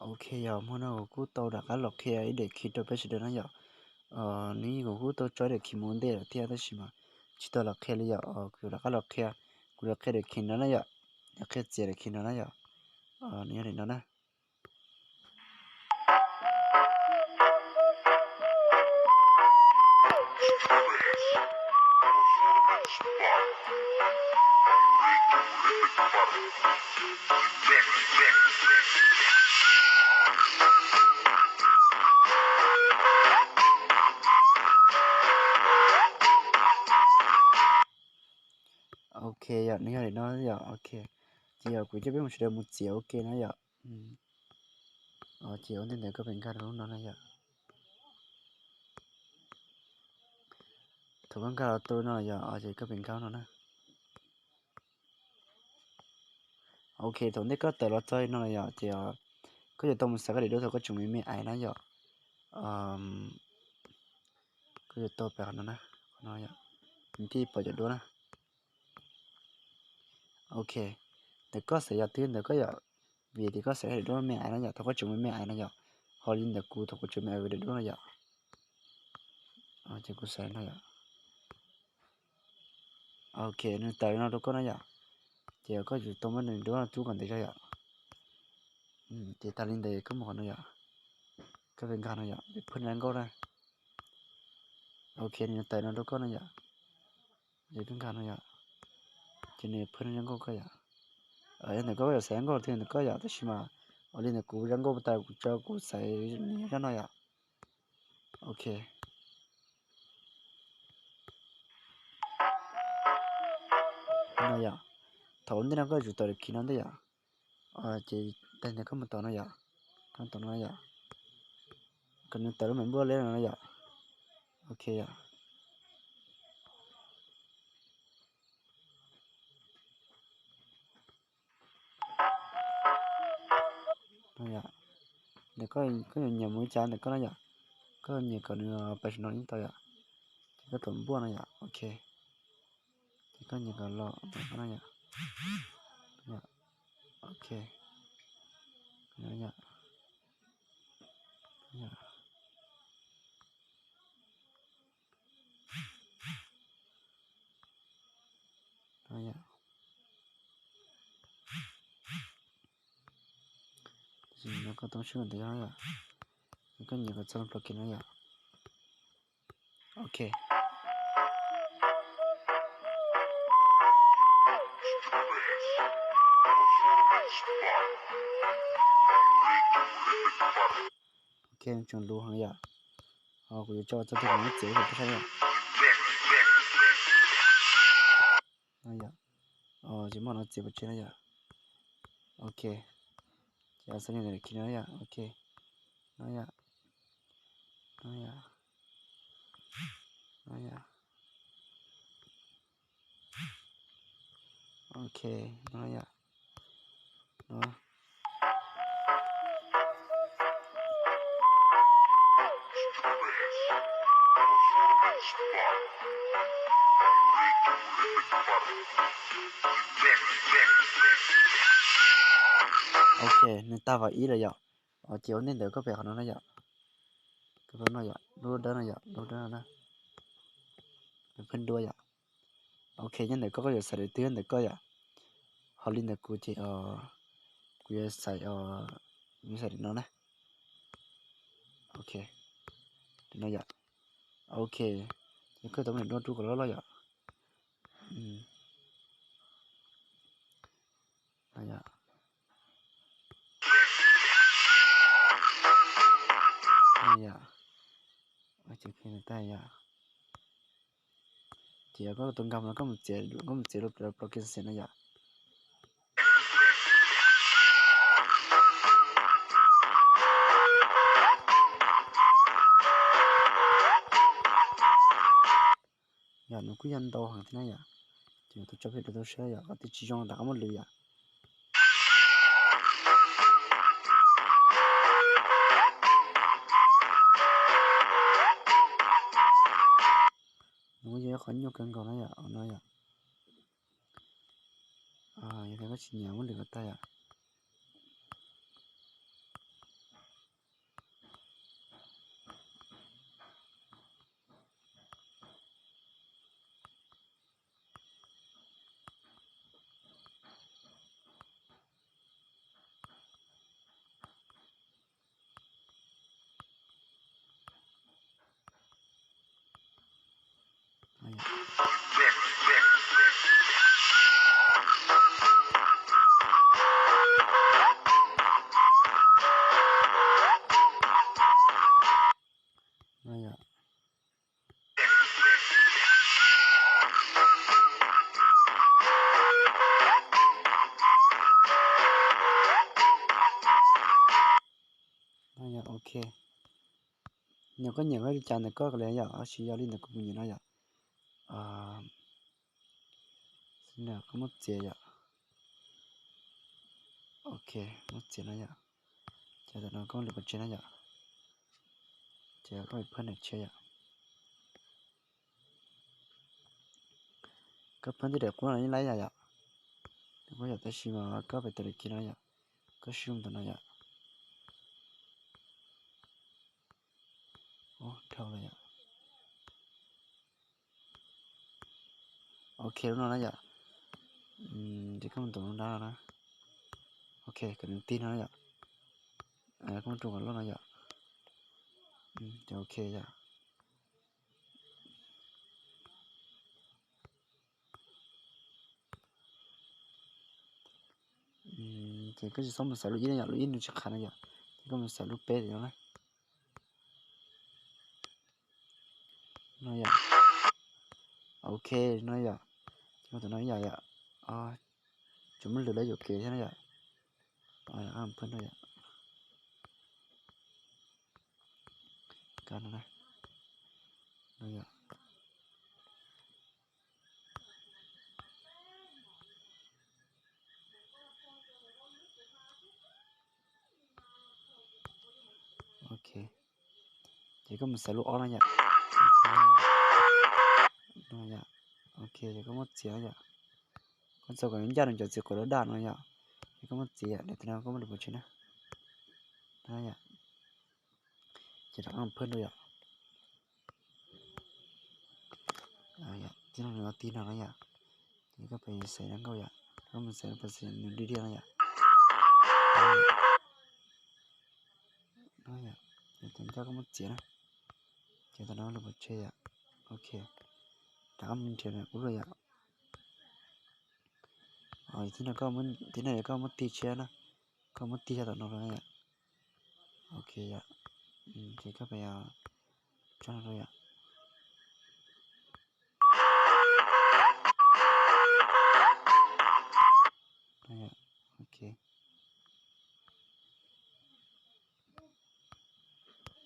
Ok, yog hmo no kuv kuj tau rov qab los qhia ib daim khi rau peb sawv daws na yom. Nws kuv kuj tau tso ib daim khi mus ua ntej lawm thiab tab sis mas tsis tau los qhia li yom. Kuv yuav rov qab los qhia, kuv yuav qhia daim khi no na yom, yuav qhia txiav daim khi no na yom. Nws yog daim no na. Ok yom, nws yog li no yom. Ok, ces yog kuv coj peb mus sawv daws mus txiav ua ke na yom. Ces ua ntej ntawd koj pem nkag rau lub no na yom. Thaum koj nkag los tau no yom, ces koj pem nkag no na. Ok, thaum ntej koj tawm los txog no yom, ces koj yuav tau mus xaiv koj daim duab thaum koj tseem me me aiv na yom. Koj yuav tau pem qhov no na, qhov no yom, nws thiaj pom cov duab na. Ok, ntawm koj xaiv yog twg ntawm koj yom, vim tias koj xaiv daim duab me aiv na yom, thaum koj tseem me me aiv na yom, ho li ntawm kuv thaum kuv tseem me aiv daim duab na yom. Ces kuv xaiv no yom. Ok, nws tawm li no rau koj na yom, ces koj yuav tau muab nws duab rub kom ntev zog yom. Ces tag li ntawd koj mus qhov no yom, koj pem nkag no yom, peb phwb zoo nkauj na. Ok, nws tawm no rau koj no yom, ces koj nkag no yom, ces nws phwb zoo nkauj koj yom. Yog ntawm koj yuav xaiv zoo nkauj twg ntawm koj yom, tab sis mas ua li ntawm kuv zoo nkauj tas kuv tso kuv xaiv nws zaj no yom. Ok. No yom, thaum ntej no koj yuav tsum tau daim khi no ntej yom. Ces tag ntawd koj mus tom no yom, koj tom no yom, kom nws tawm lub me npauj leb no yom. Ok yom. No yom, ntawm koj, koj yuav nyiam mus li cas ntawm koj no yom. Koj nyiam kom nws pais saum no yeej tau yom. Ces koj tuav npuaj no yom, ok. Ces koj nyiam kom los ntawm koj no yom. Ok. Tab sis no koj tau sib ntawd yom, koj nyiam kom txog plug in no yom. Ok. Ok, tseem lus heev yom. Kuv yuav tso txog tus muab txiav rau peb saib yom. No yom. Ces muab no txiav pov tseg no yom. Ok. Ces xaiv li ntawm khi no yom. Ok. No yom. No yom. No yom. Ok, no yom. No. Ok, nws tag vas ib lawm yom. Ces ua ntej ntawd koj pem qhov no na yom. Koj pem no yom, lub dawb no yom, lub dawb no na. Phab duab yom. Ok, nyob ntawm koj, koj yuav xaiv daim twg ntawm koj yom. Ho li ntawm kuv ces kuv yuav xaiv, kuv yuav xaiv daim no na. Ok, daim no yom. Ok, ces koj tau muab daim duab rub kom loj loj yom. No yom. No yom. Ces khi tag yom. Ces koj tus nkag no koj mus txiav, koj mus txiav plug in xwb no yom. Yog nws kuj yog ntau heev thiab na yom. Ces tus tso peb rau tau saib yom, qhov twg tsis zoo rov qab muab lwv yom. Nws kuj yog ib qho nyuaj kawg nkaus na yom, no yom. Yog tias koj tsis nyiam muab lwv kom tag yom. Ok, yog koj nyiam koj li cas ntawm koj li yom, tab sis yog li ntawm kuv nyiam no yom. Koj muab txiav yom. Ok, muab txiav no yom. Ces tam no koj lwm pov tseg no yom. Ces koj phab ntawm tshiab yom. Koj phab ntawm daim qub no yeej laib yom yom. Daim qub yom, tab sis mas koj pem tawm kiag no yom. Koj sib ntawm no yom. Dhau lawm yom. Ok, lub no na yom. Ces koj mus ntaus lub nrab no na. Ok, kom nws tig no na yom. Koj muab rau kom loj no yom. Ces ok yom. Ces koj tsis txhob mus xaiv lub ib no yom, lub ib nws tsis qha no yom. Ces koj mus xaiv lub peb no na. No yom. Ok, no yom. Ces tam no yom yom. Tsuas muab lwm lawv yuam kev thiab no yom. Phab no yom. Kab no na. No yom. Ok, ces koj mus xaiv lub ob no yom. No yom. Ok, ces koj muab txiav no yom. Koj txaus kom ncaj nws cov txiv quav daj daj no yom. Ces koj muab txiav yom, daim no koj muab lwm pov tseg na. No yom. Ces rov qab phab rau yom. Tib no nws tig no no yom. Ces koj pem xaiv no nkauj yom, koj mus xaiv no pem xaiv nws dig diag no yom. No yom, ces tus ncaj koj muab txiav na. Ces tam no lwm pov tseg yom. Ok, rov qab mus nrhiav ub lawm yom. Tib no yog koj muab tig tshiab na, koj muab tig yog tom no rau yom. Ok yom, ces koj pem tso no rau yom. Ok,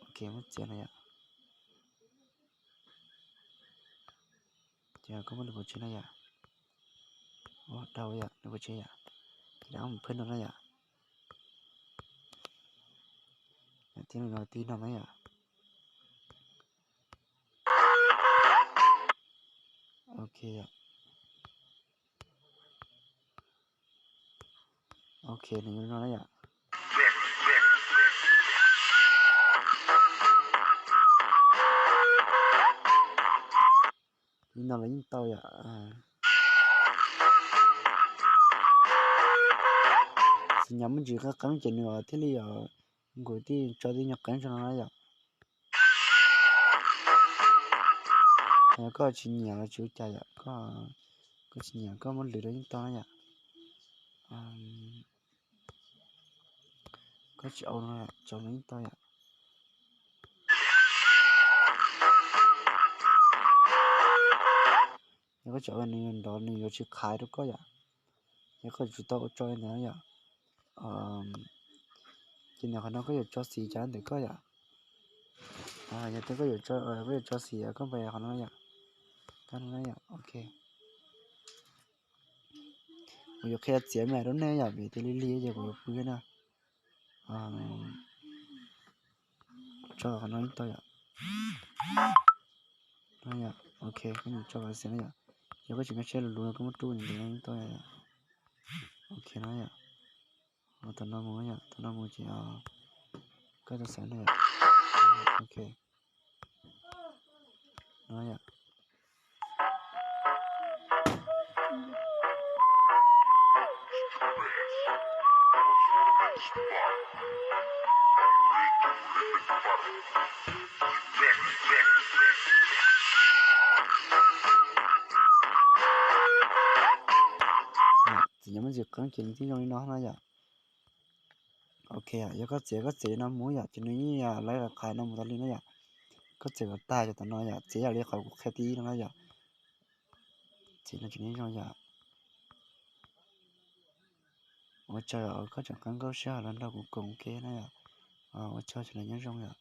ok, muab txiav no yom. Ces koj muab lwm pov tseg no yom. Ua dhau yom, lwm pov tseg yom. Ces rov qab mus phab no na yom. Tib no no, tib no na yom. Ok yom. Ok, nws yuav no na yom. Li no los yeej tau yom. Txiv nyav muaj ntsis qeeb qeeb ces nws thiaj li yog nkaus tij tso tib nyuag qeeb tso no na yom. Yog koj tsis nyiam los tsis ua cas yom, koj tsis nyiam koj muab lwm rau yeej tau na yom. Koj tsis au no tso no yeej tau yom. Yog koj tsis au nws nrov nws yuav tsis qhaiv rau koj yom. Yog koj tsis tau ua tso li ntawd yom. Ces nim qhov no koj yuav tso xim cas ntawm koj yom. Yog tias koj yuav tso xim koj npaj qhov no yom. Kab no yom, ok. Kuv yuav qhia txiav me rau nej yom, vim tias li li ces kuv yuav pw na. Tso qhov no yeej tau yom. No yom, ok, koj mus tso qhov xim no yom. Yog koj tsis nkag siab lus lus no koj muab rub ntawd no yeej tau yom. Ok no yom. Ua tom no mus yom, tom no mus ces koj tau xaiv no yom. Ok. No yom. Txiv nyob muaj ntsis qeeb ces nws thiaj zoo li no na yom. Ok, yog koj txiav koj txiav li no mus yom ces nws yeej yog lawv qhov no mus tas li na yom. Koj txiav kom tag yog tom no yom, txiav yam li qhov kuv qhia tib no na yom. Txiav no ces nws zoo yom. Ua tsaug koj tseem qab nkauj sij hawm los nrog kuv koom ke na yom. Ua tsaug, sawv daws nyob zoo yom.